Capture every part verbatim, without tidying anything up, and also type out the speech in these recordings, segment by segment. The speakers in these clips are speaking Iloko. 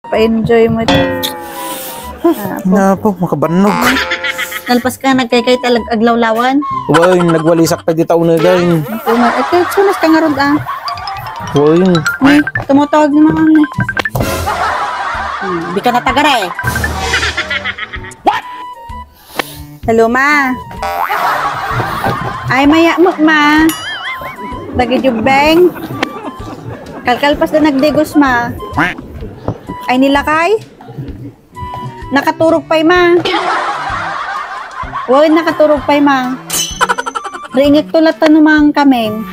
Pa-enjoy mo ito. Ah, po. Nga po, makabannog. Nalpas ka, nagkaykay talag aglawlawan. Wen, nagwalisak pay dita unegan. Ito na, ito, sunas ka nga rod, ah. Wen. Hmm, tumutawag ni Mama. Hmm, di ka natagara eh. Hello, ma. Ay, maya mo, ma. Dagiti jubbeng. Kalkalpas da nagdigos, ma. Ay, nilakay? Nakaturog pay, ma. Wen, nakaturog pay, ma. Ringek to latta no mang kameng.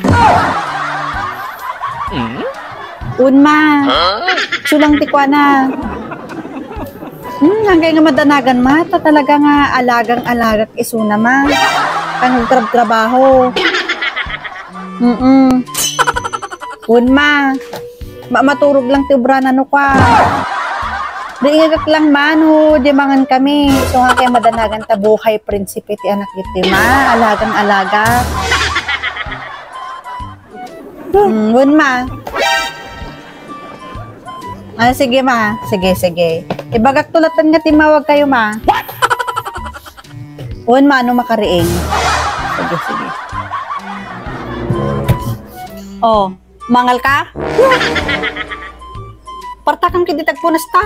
Un, ma. Sulang ti kuana. Hmm, hanggang nga madanagan, ma. Ta talaga nga alagang-alagak isuna, ma. Pangagtrab-trabaho. Mm-mm. Un, ma. Ma-, maturog lang ti obrana no kua. Ringegak lang, ma, no, di mangan kami. So nga kay madanagan ta buhay prinsipe ti anak iti, ma. Alagang-alaga. Hmm, un, ma. Ah, sige, ma. Sige, sige. Ibagak to latta nga timawag kayo, ma. Un, ma, no makariing. Sige, sige. Oh, mangal ka? Partakam kidi tagpunas ta.